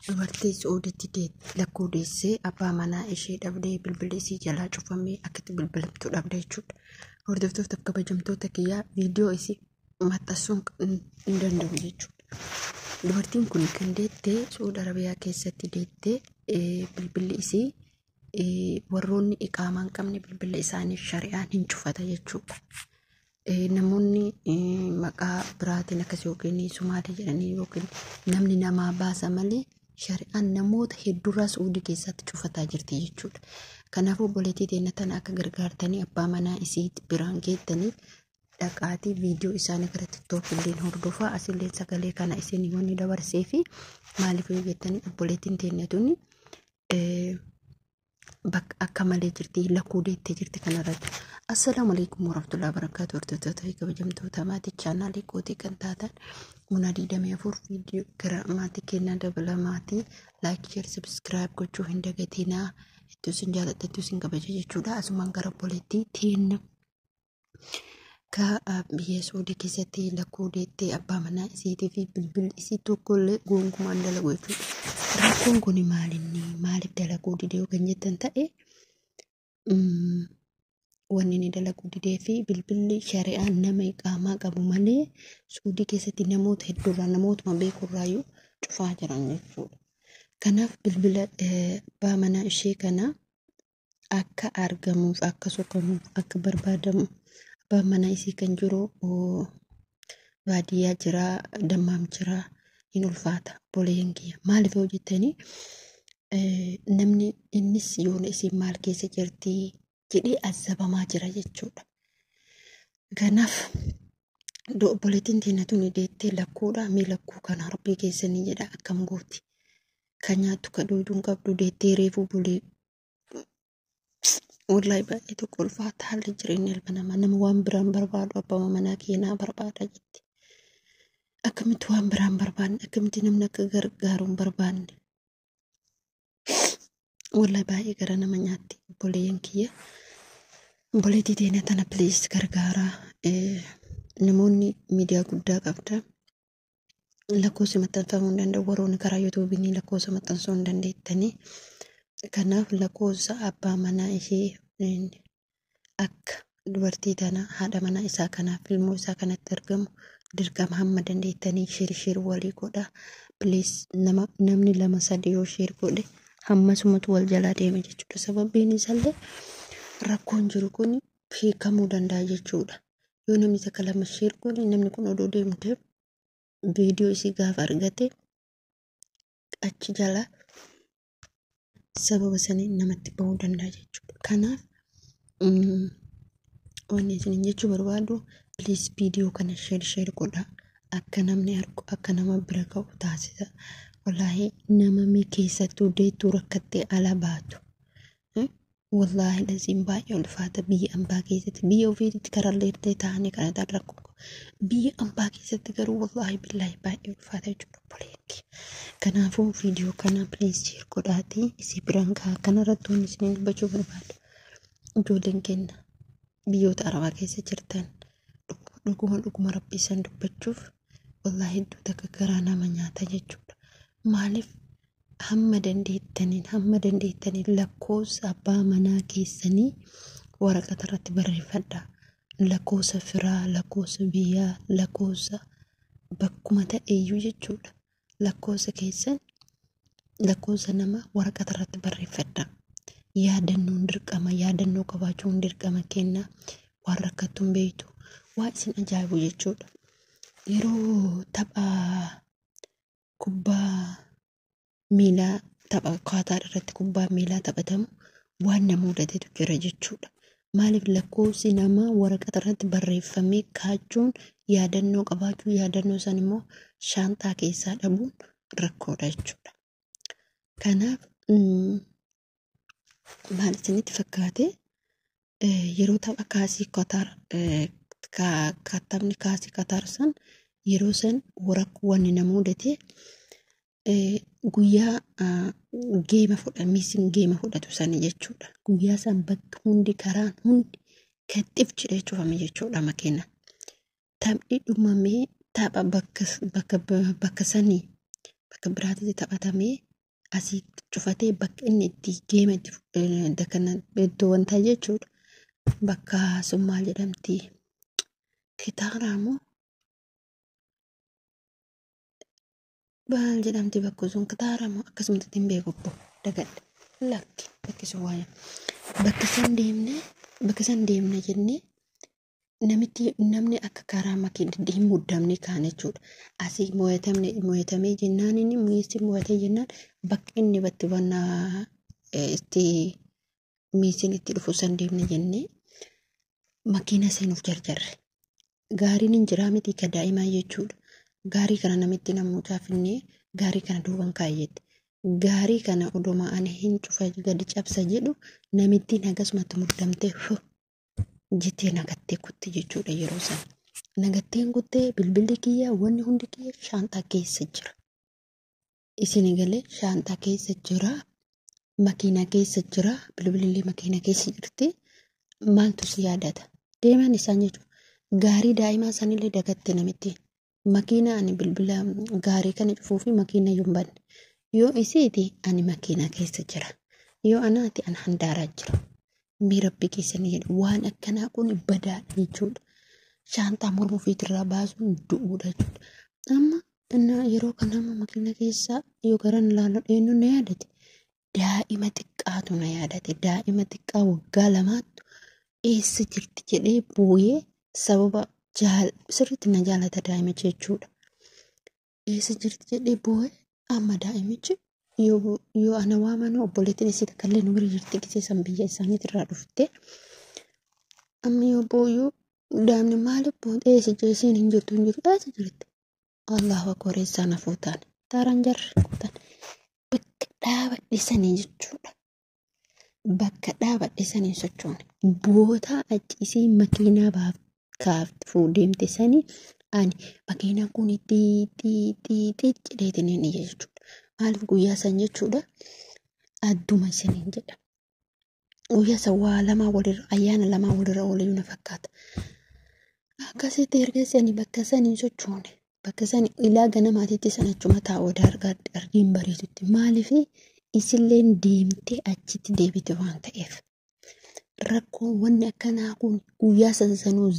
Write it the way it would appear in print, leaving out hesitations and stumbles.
Dubartii Su'uuditti lakkuu deessee abbaa manaa ishee dhabdee bilbilli isii jalaa cufamee akka itti bilbilamtu dhabde jechuudha. Hordoftoota kabajamtoota kiyyaa, viidiyoo isii maxxansuun hin danda'u jechuudha. Dubartiin kun kan deette Su'uud Arabiyaa keessatti deettee, bilbilli isii warroonni iqaamaa hin qabne bilbila isaanii shari'aan hin cufata jechuudha. Namoonni maqaa biraatiin akkas yookiin Sumaalee jedhanii yookiin namni namaa baasa malee shari'aan namoota hedduurraa Su'uudii keessatti cufataa jirti jechuudha. Kanaafuu obboleettii teenya tana akka gargaartanii abbaa manaa isii biraan geettanii dhaqaatii viidiyoo isaanii gara TikTok illee hordofaa, asillee sagalee kana isin wanni dabarsee fi maaliif yoo jettanii, obboleettiin teenya tuni bakka akka malee jirti, lakkuu deettee jirti kanarratti. Assalaamu alaikum warahmatullahi wabarakatuh. Hordoftoota fi kabajamtoota maatii chaanaalii kootii kan taatan, Muna 24 viidiyoo gara maatii kennaa dabalamaatii like, share, subscribe gochuu hin dagatinaa. Hedduu isin jaalladha, hedduu isin kabaja jechuudha. Asumaan gara obboleettii teenya ka biyya Suudii keessatti lakkuu deettee abbaa manaa isiitii fi bilbilli isii tokkollee gonkumaan dalagu jechuudha. Rakkoon kun maalinni, maaliif dalaguu didee yoo kan jettan ta'e, wanni inni dalaguu didee fi bilbilli shari'aan nama iqaamaa qabu malee Suudii keessatti namoota hedduurraa, namootuma beekurraayyuu cufaa jiran jechuudha. Kanaaf bilbila abbaa manaa ishee kana akka argamuuf, akka soqamuuf, akka barbaadamu, abbaan manaa isii kan jiru baadiyyaa jira, Dammaam jira, hin ulfaata obboleeyyan kiyya. Maaliif yoo jettanii, namni innis yoona isiin maal keessa jirti jedhee azzabamaa jira jechuudha. Kanaaf obboleettiin teenya tuni deettee lakkuudha. Mee lakkuu kana rabbii keessanii jedha, akkam gooti? Kan nyaattu kan dhugdu hin qabdu, deettee reefuu bulee. Wallahi baay'ee tokko ulfaata haalli jireenya ilma namaa. Nama waan biraan barbaadu, abbaa manaa keenyaa barbaada jetti. Akkamitti waan biraan barbaanne? Akkamitti namni akka gargaaru hin barbaanne? Wallahi baay'ee gara nama nyaatti, obboleeyyan kiyya. Obboleettii teenya tana please gargaaraa. Namoonni miidiyaa guddaa qabda. Lakkoofsi maxxanfamuu hin danda'u. Warroonni karaa YouTubeii lakkoofsa maxxansuu hin dandeettanii. Kanaaf lakkoofsa abbaa manaa ishee akka dubartii tana haadha manaa isaa kanaaf ilmoo isaa kanatti argamu dirqama. Hamma dandeettanii share share walii godha. Please, nama namni lama sadi yoo share godhe hammasumatu wal jalaa deema jechuudha. Sababiin isaallee rakkoon jiru kun hiikamuu danda'a jechuudha. Yoo namni takka lama share godhe, namni kun odoo deemte viidiyoo isii gaafa argate achi jala sababa saniin namatti bahuu danda'a jechuudha. Kanaaf wanni isin jechuu barbaadu, please viidiyoo kana share share godha. Akka namni argu, akka nama bira ga'u taasisa. Wallaahi nama mi keessattuu deettuu rakkattee ala baatu. Wallaahi lasiin baay'ee ulfaata biyya ambaa keessatti. Biyya ofiitti karallee illee taa'anii kadhatan rakkoo. Biyya ambaa keessatti garuu wallaahi billaahi baay'ee ulfaata jechuudha, obboleetti. Kanaafuu viidiyoo kana please share godhaatii isii biraan gahaa. Kanarratti wanni isin dubbachuu barbaadu, ijoolleen keenya biyyoota arabaa keessa jirtan, dhuguma dhuguma rabbi isan dubbachuuf, wallaahi hedduu takka garaa nama nyaata jechuudha. Maaliif, hamma dandeettaniin lakkoofsa abbaa manaa keessanii waraqata irratti barreeffadha. Lakkoofsa firaa, lakkoofsa biyyaa, lakkoofsa bakkuma ta'eyyuu jechuudha. Lakkoofsa keessan, lakkoofsa nama waraqata irratti barreeffadha. Yaadannoon dirqama, yaadannoo qabaachuun dirqama kenna. Waan rakkattuun beektu, waa isin ajaa'ibu jechuudha. Yeroo tapha kubbaa miilaa, tapha Qaataar irratti kubbaa miilaa taphatamu waan nama mudatetu jira jechuudha. Maaliif, lakkoofsi namaa waraqata irratti barreeffamee kaachuun, yaadannoo qabaachuu, yaadannoo san immoo shaanxaa keessaa dhabuun rakkoodha jechuudha. Kanaaf maal isinitti fakkaate, yeroo tapha kaasii Qaataar, taphni kaasii Qaataar san, yeroo san wanni nama mudate, guyyaa geema fudha Messiin geema fudhatu sani jechuudha. Guyyaa san bakki hundi, karaan hundi kaxxif jedhee cufame jechuudha makiina. Taphni dhumamee tapha bakka bakka bakka sanii bakka biraatti taphatamee Asii cufatee bakka inni itti geema itti dakana iddoo wantaa jechuudha. Bakka sun maal jedhamti? Kitaaraa moo? Maal jedhamti bakka sun kitaaraa moo? Akkasumatti hin beeku obbo dagadhe. Lakki bakki sun waa'ee. Bakka san deemne bakka san deemne jennee namitti namni akka karaa makiin hin muddamne kaan jechuudha. Asii mo'atamne mo'atamee jennaan inni miisi mo'atee jennaan bakka inni batti bannaa itti miisiin itti dhufu san deemne jennee makiina seenuuf jarjarre. Gaariin hin jiraa miti ka daa'imaa jechuudha. Gaarii kana namitti namoota finnee gaarii kana duuban kaayyette. Gaarii kana oduma ani hin cufa gadi cabsa jedhu namittiin akkasumatti muddamtee jettee nagattee kutte jechuudha yeroo sana. Nagatteen kuttee bilbilli kiyya wanni hundi kiyya shaanxaa keessa jira. Isin galee shaanxaa keessa jira. Makiina keessa jira. Bilbilli makiina keessa jirti. Maaltu si yaadata? Deeman isaan jechuudha. Gaarii daa'imaa sanillee dagatte namitti. Makiina ani bilbila gaarii kana cufuu fi makiina yoo hin banne. Yoo isiiti ani makiina keessa jira. Yoo anaati ani handaaraa jira. Mee rabbi keessanii jedhu waan akkanaa kun badaadha jechuudha. Shaanxaa morma ofiitirraa baasuun du'uudha jechuudha. Amma innaa yeroo kana amma makiina keessa yoo garan ilaalu eenyu na yaadate? Daa'ima xiqqaatu na yaadate. Daa'ima xiqqaa waggaa lamaattu eessa jirti jedhee booyee sababa sirriitti na jaalata daa'imichi jechuudha. Eessa jirti jedhee booyee amma daa'imichi yoo ana waamanu obboleettiin isii takka illee nu bira jirti gisee san biyya isaaniitirraa dhufte. Amma yoo booyuu daa'imni maaliif boote eessa jirti isiin hin jirtu hin jirtu eessa jirti? Allahu akbar eessaan hafuu taane taaraan jarri kutan bakka dhaabadhe sanii jechuudha. Bakka dhaabadhe sanii sochoone bootaa achi makiinaa baaf kaafte fuudheemte sanii ani makiinaan kun xii xii xii xii jedheetiin hin iyya jechuudha. Maaliif guyyaa san jechuudha adduma isiniin jedha. Guyyaa san waa lamaa walirra ayyaana lamaa walirra ooluu na fakkaata. Akkasitti erga sanii bakka sanii sochoone bakka sanii ilaa ganamaatitti san achuma taa'uu argiin bareedutti maaliif isilleen deemtee achitti deebite waan ta'eef. Rakkoon wanni akkanaa kun guyyaa san sanuu